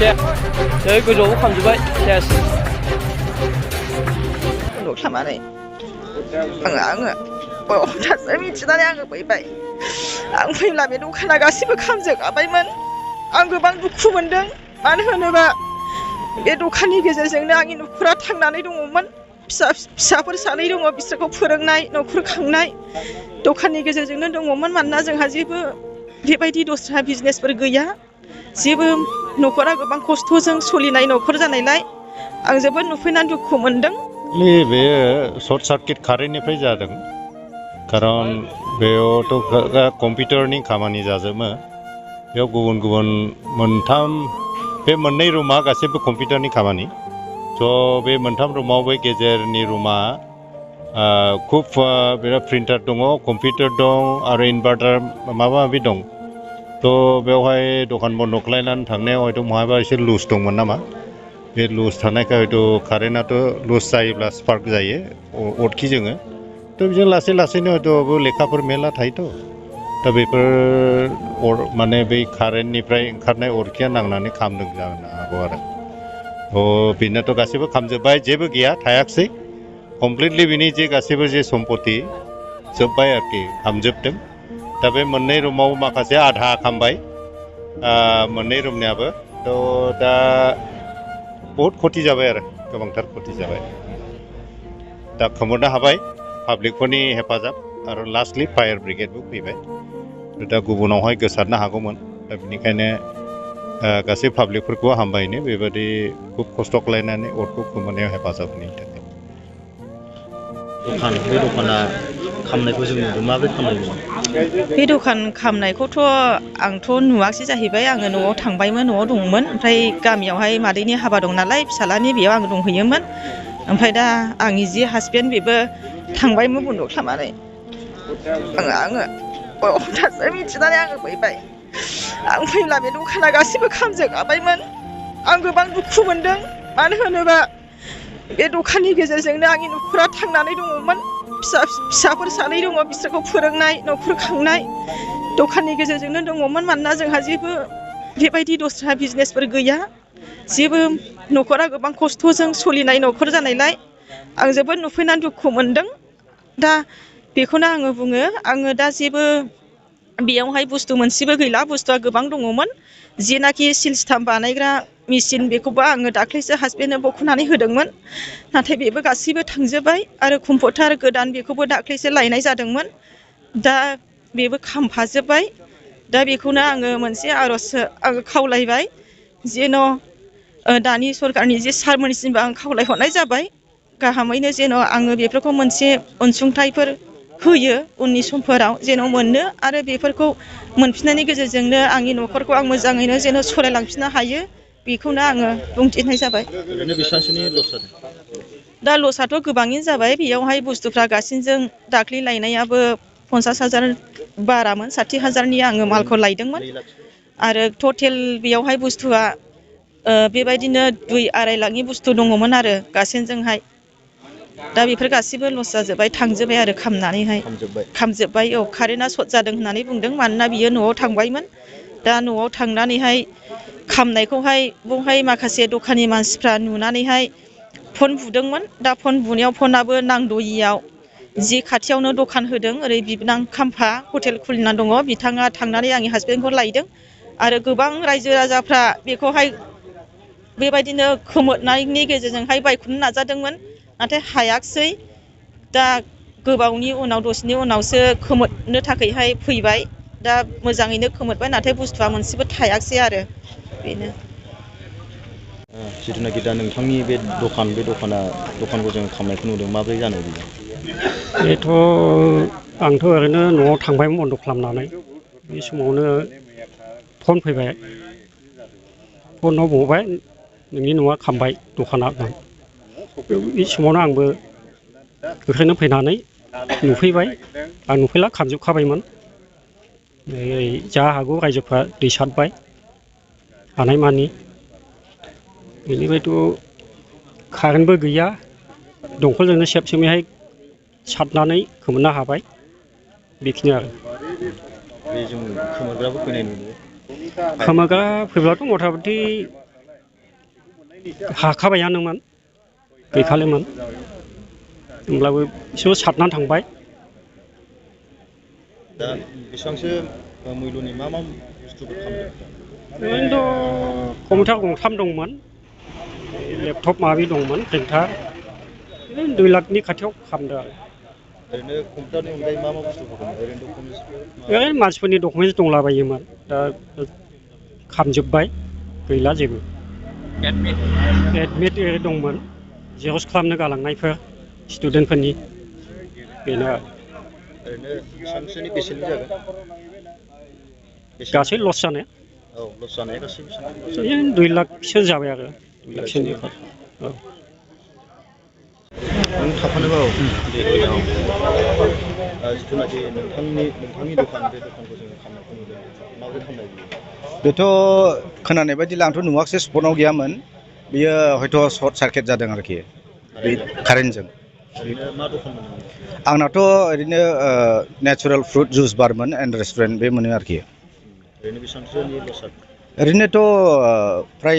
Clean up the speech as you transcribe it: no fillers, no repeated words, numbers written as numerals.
여기 गोजौआव खामजोब्बाय सेस खालामनानै आङो हथातसो मिथिनानै आङो फैबाय आं फैब्ला बे दखाना गासैबो खामजोबखाबायमोन आं गोबां दुखु मोनदों मानो होनोबा बे दखाननि गेजेरजोंनो आंनि नखरा थांनानै दङमोन फिसाफोर सानै दङ बिसोरखौ फोरोंनाय नखर खांनाय दखाननि गेजेरजोंनो दङमोन मानोना जोंहा जेबो बेबायदि दस्रा बिजनेसफोर गैया जेबो नखरा गोबां खस्थ'जों सोलिनाय नखर जानायलाय आं जोबोद नुफैनानै दुखु मोनदों बे सर्ट सार्किट कारेन्टनिफ्राय जादों खारन बेयावथ' कम्पिउटारनि खामानि जाजोबो बेयाव गुबुन गुबुन मोनथाम बे मोननै रुमा गासैबो कम्पिउटारनि खामानि स' बे मोनथाम रुमाव बे गेजेरनि रुमा खुब बिराद प्रिन्टार दङ कम्पिउटार दं आरो इनभार्टार माबा माबि दं थ' बेवहाय दखान बन्द खालायनानै थांनायाव हयथ' महाबा एसे लुज दंमोन नामा बे लुज थानायखाय हयथ' कारेन्टआथ' लुज जायोब्ला स्पार्क जायो अरखि जोङो थ' बिजों लासै लासैनो हयथ' लेखाफोर मेरला थायोथ' दा बेफोर माने बै कारेन्टनिफ्राय ओंखारनाय अरखिया नांनानै खामदों जानो हागौ आरो थ' बेनाथ' गासैबो खामजोब्बाय जेबो गैया थायाखिसै कमप्लिटलि बिनि जे गासैबो जे सम्पति जोब्बाय आरोखि खामजोबदों दा बे मोननै रुमाव माखासे आधा खामबाय मोननै रुमनियाबो थ' दा बहुत खति जाबाय आरो गोबांथार खति जाबाय दा खोमोरनो हाबाय पाब्लिकफोरनि हेफाजाब आरो लास्टलि फायार ब्रिगेडबो फैबाय दा गुबुनावहाय गोसारनो हागौमोन दा बेनिखायनो गासै पाब्लिकफोरखौ हामबायनो बेबायदि खुब खस्थ' खालायनानै अरखौ खोमोरनायाव हेफाजाब होनायनि थाखाय बे दखाना खामनायखौ जों नुदों माबोरै खामनाय बे दखान खामनायखौथ' आंथ' नुवाखसै जाहैबाय आङो न'आव थांबायमोन न'आव दंमोन ओमफ्राय गामियावहाय मादैनि हाबा दं नालाय फिसालानि बेयाव आं दंहैयोमोन ओमफ्राय दा आंनि जि हासबेन्ड बेबो थांबायमोन बन्द खालामनानै आङो हथातसो मिथिनानै आङो फैबाय आं फैब्ला बे दखाना गासैबो खामजोबखाबायमोन आं गोबां दुखु मोनदों मानो होनोबा बे दखाननि गेजेरजोंनो आंनि नखरा थांनानै दङमोन फिसाफोर सानै दङ बिसोरखौ फोरोंनाय नखर खांनाय दखाननि गेजेरजोंनो दङमोन मानोना जोंहा जेबो बेबायदि दस्रा बिजनेसफोर गैया जेबो नखरा गोबां खस्थ'जों सोलिनाय नखर जानायलाय आं जोबोद नुफैनानै दुखु मोनदों दा बेखौनो आङो बुङो आङो दा जेबो बेयावहाय बुस्थु मोनसेबो गैला बुस्थुआ गोबां दङमोन जेनाखि सिल स्टाम्प बानायग्रा मेचिन बेखौबो आङो दाख्लैसो हासबेन्डनो बख'नानै होदोंमोन नाथाय बेबो गासैबो थांजोब्बाय आरो कम्पिउटार गोदान बेखौबो दाख्लैसो लायनाय जादोंमोन दा बेबो खामफाजोब्बाय दा बेखौनो आङो मोनसे आर'ज आङो खावलायबाय जेन' दानि सरकारनि जे सारमोननिसिमबो आं खावलायहरनाय जाबाय गाहामैनो जेन' आङो बेफोरखौ मोनसे अनसुंथाइफोर होयो उननि समफोराव जेन' मोननो आरो बेफोरखौ मोनफिननायनि गेजेरजोंनो आंनि नखरखौ आं मोजाङैनो जेन' सालायलांफिननो हायो बेखौनो आङो बुंथिनाय जाबाय दा लसआथ' गोबाङैनो जाबाय बेयावहाय बुस्थुफ्रा गासैजों दाख्लै लायनायाबो 50,000 बारामोन 60,000नि आङो मालखौ लायदोंमोन आरो टटेल बेयावहाय बुस्थुआ बेबायदिनो 2-2.5 लाखनि बुस्थु दङमोन आरो गासैजोंहाय दा बेफोर गासैबो लस जाजोब्बाय थांजोब्बाय आरो खामजोब्बाय औ कारेन्टआ सर्ट जादों होननानै बुंदों मानोना बियो न'आव थांबायमोन दा न'आव थांनानैहाय खामनायखौहाय बहाय माखासे दखाननि मानसिफ्रा नुनानैहाय फन बुदोंमोन दा फन बुनायाव फनाबो नांद'यियाव जि खाथियावनो दखान होदों ओरै बिबोनां खाम्फा हटेल खुलिना दङ बिथाङा थांनानै आंनि हासबेन्डखौ लायदों आरो गोबां रायजो राजाफ्रा बेखौहाय बेबायदिनो खोमोरनायनि गेजेरजोंहाय बायख'नो नाजादोंमोन नाथाय हायाखिसै दा गोबावनि उनाव दसेनि उनावसो खोमोरनो थाखायहाय फैबाय दा मोजाङैनो खोमोरबाय नाथाय बुस्थुआ मोनसेबो थायाखिसै आरो बेनो जिथुनाखि दा नोंथांनि बे दखानखौ जों खामनायखौ नुदों माबोरै जानाय बियो बेथ' आंथ' ओरैनो न'आव थांबायमोन बन्द खालामनानै बे समावनो फन फैबाय फनाव बुंबाय नोंनि न'आ खामबाय दखाना बे समावनो आंबो ओंखायनो फैनानै नुफैबाय आं नुफैला खामजोबखाबायमोन जा हागौ रायजोफ्रा दै सारबाय हानायमानि बेनिफ्रायथ' कारेन्टबो गैया दंखलजोंनो सेबसेबैहाय सारनानै खोमोरनो हाबाय बेखिनि आरो बे जों खोमोरग्राबो फैनाय नुयो खोमोरग्रा फैब्लाथ' मथा मथि हाखाबायानोमोन गैखालिमोन होमब्लाबो बिसोरबो सारनानै थांबाय दा बेसेबांसो मुल्यनि मा बुस्थुफोर खालामदों ओरैनोथ' कम्पिउटार गंथाम दंमोन लेपटप माबि दंमोन प्रिन्टार 2 लाखनि खाथियाव खालामदों आरो ओरैनो कम्पिउटारनि अनगायै मा बुस्थुफोर दं ओरैनो डकुमेन्टस ओरैनो मानसिफोरनि डकुमेन्टस दंलाबायोमोन दा खामजोब्बाय गैला जेबो एडमिट दंमोन जेरक्स खालामनो गालांनायफोर स्टुडेन्टफोरनि बेनो आरो ओरैनो बेसेबांसोनि बेसेननि जागोन गासै लस जानाया औ लस जानाया गासै बेसेबां 2 लाखसो जाबाय आरो 2 लाखसोनि औ नों थाफानोबा जिथुनाखि नोंथांनि दखान बे दखानखौ जोङो खालामनायखौ नुदों माबोरै खालामनाय बियो बेथ' खोनानाय बायदिब्ला आंथ' नुवाखसै स्पटआव गैयामोन बियो हयथ' सर्ट सार्किट जादों आरोखि बे कारेन्टजों ओरैनो मा दखानमोन आंनाथ' ओरैनो नेचारेल फ्रुट जुइस बारमोन एन्ड रेस्टुरेन्ट बे मोनो आरोखि ओरैनो बेसेबांसोनि लस जादों ओरैनोथ' फ्राय